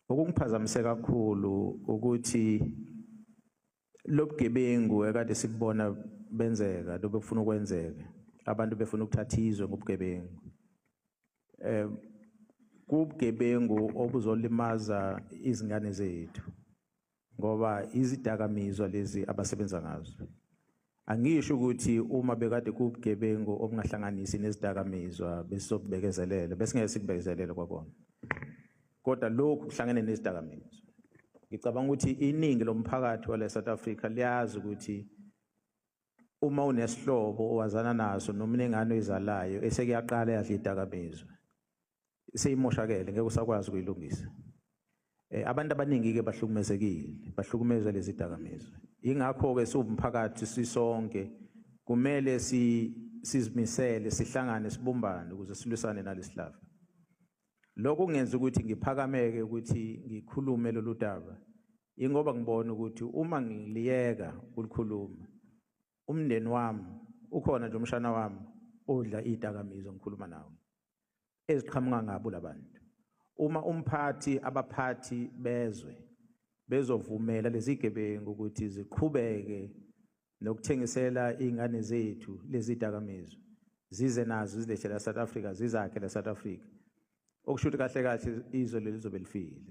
Okungiphazamise kakhulu ukuthi lobugebengu ekade sikubona benzeka, lobekufuna ukwenzeka, abantu befuna ukuthatha izwe ngobugebengu. Kubugebengu obuzolimaza izingane zethu ngoba izidakamizwa lezi abasebenza ngazo. Angisho ukuthi uma bekade kubugebengu obungahlanganisi nezidakamizwa besizokubekezelela, besingeke sikubekezelele kwakona. Kodwa lokhu kuhlangene nezidakamizwa. Ngicabanga ukuthi iningi lomphakathi wale South Africa liyazi ukuthi uma unesihlobo owazana naso noma unengane oyizalayo esekuyaqala yadla idakamizwa, seyimoshakele, ngeke usakwazi ukuyilungisa. Abantu abaningi ke bahlukumezekile, bahlukumezwa lezi dakamizwa. Ingakho ke siwumphakathi sisonke kumele sizimisele, sihlangane, sibumbane ukuze silwisane nalesihlava. Lokho kungenza ukuthi ngiphakameke ukuthi ngikhulume lolu daba, ingoba ngibona ukuthi uma ngiliyeka ukulikhuluma, umndeni wami ukhona nje, umshana wami odla idakamizwa ngikhuluma nawe, eziqhamuka ngabo labantu. Uma umphathi, abaphathi bezwe bezovumela lezi gebengu ukuthi ziqhubeke nokuthengisela izingane zethu lezi dakamizwa, zize nazo zilethele la South Africa, zizakhe la South Africa, okusho ukuthi kahle kahle izwe leli lizobe lifile.